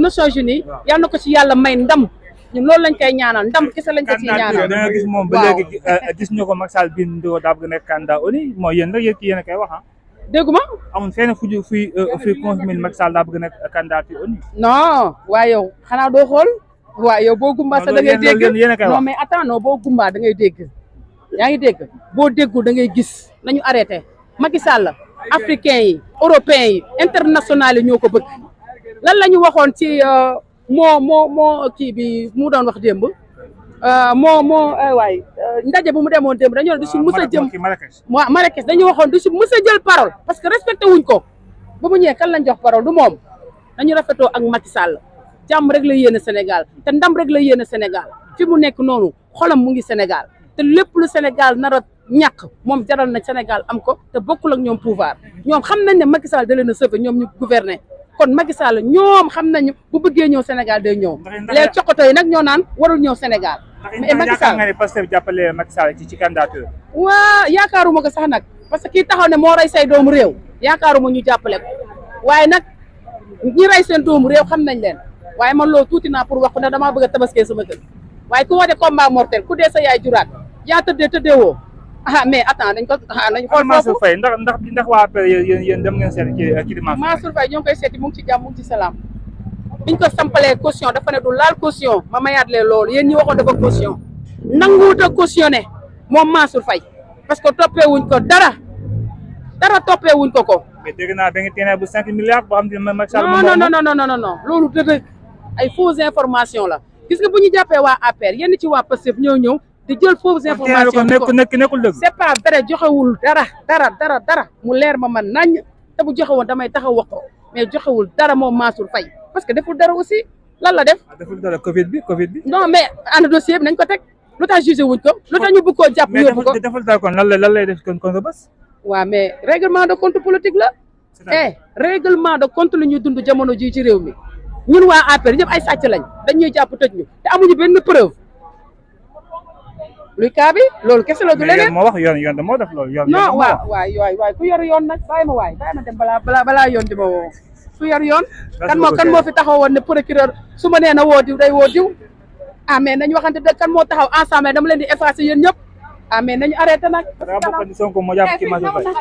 Nations Unies yal na ko ci yàlla may ndam ñun loolu lañ koy ñaanal ndam kese lañ ko ci ñaanal. da nga gis moom ba léegi gis ñu ko Macky Sall bindoo daa bëgg nekk candidat ONU mooy yéen rek yéen a koy wax ah. dégguma amul fenn fuy confirmer Macky Sall daa bëgg nekk candidat ci ONU. non waaye yow xanaa doo xool waaye yow boo gumbaa sax da ngay dégg non mais attends non boo gumbaa da ngay dégg yaa ngi dégg boo déggul da ngay gis nañu arrêté Macky Sall africain yi européens yi international yi ñoo ko bëgg lan la ñu waxoon ci moo kii bi mu doon wax démb waay ndaje bu mu demoon démb dañoo du si mës a jëm waaw Marrakech dañu waxoon du si mës a jël parole parce que respecté wuñ ko ba mu ñëwee kan lañ jox parole du moom dañu rafetoo ak Macky Sall jàmm rek la yéene Sénégal te ndam rek la yéene Sénégal fi mu nekk noonu xolam mu ngi Sénégal te lépp lu Sénégal nar a ñàkk moom jaral na Sénégal am ko te bokkul ak ñoom pouvoir ñoom xam nañ ne Macky Sall da leen a sauver ñoom ñu gouverner kon Macky Sall ñoom xam nañu bu bëggee ñëw Sénégal day ñëw les cokoto yi nag ñoo naan warul ñëw Sénégal mais Macky Sall nga ne Pastef jàppale Macky Sall ci candidature waa yaakaaruma ko sax nag parce que kii taxaw ne moo rey say doomu réew yaakaaruma ñu jàppale ko waaye nag ñi rey seen doomu réew xam nañ leen waaye man loolu tuuti naa pour wax ko ndax damaa bëgg a tabaskee sama kër waaye ku woote combat mortel ku dee sa yaay juraat yaa tëddee woo mais attends dañ ko nañ xool Mansour Faye ndax waa APR yéen dem ngeen seet ci Mansour Faye ñoo ngi koy seeti mu ngi ci jàmm mu ngi ci salaam biñ ko sampalee caution dafa ne du laal caution ma mayaat leen loolu yéen ñi waxoon dafa caution nanguwut a cautionné moom Mansour Faye parce que toppee wuñ ko dara toppee wuñ ko mais dégg naa da nga teenee bu 5 milliards boo xam ne Macky Sall non loolu dëgg ay fausses information la gis nga bu ñu jàppee waa APR yenn ci waa Pastef ñëw di jël fausses information nekkul dëgg c'est pas vrai joxewul dara mu leer ma man nañ te bu joxe woon damay taxaw wax ko mais joxewul dara moom Mansour Faye parce que deful dara aussi lan la def deful dara Covid bi non mais ana dossier bi nañ ko teg lu tax jugé wuñ ko lu tax ñu bëgg koo jàpp yóbbu ko deful dara kon lan lay def kon nga bës waaw mais règlement de compte politique la règlement de compte la ñuy dund jamono ji ci réew mi ñun waa APR ñëpp ay sàcc lañ dañuy jàpp tëj ñu te amuñu benn preuve luy kaa bi loolu kese la du leneen moo wax yoon moo def loolu yoon non waay ku yor yoon nag bàyyi ma dem balaa yoon di ma woo ku yor yoon kan moo fi taxawoon ne procureur su ma nee na woo diw day woo diw mais nañu waxante dëgg kan moo taxaw ensemble dama leen di effacer yéen ñëpp mais nañu arrêté nag Sonko moo jàpp ci Mansour Faye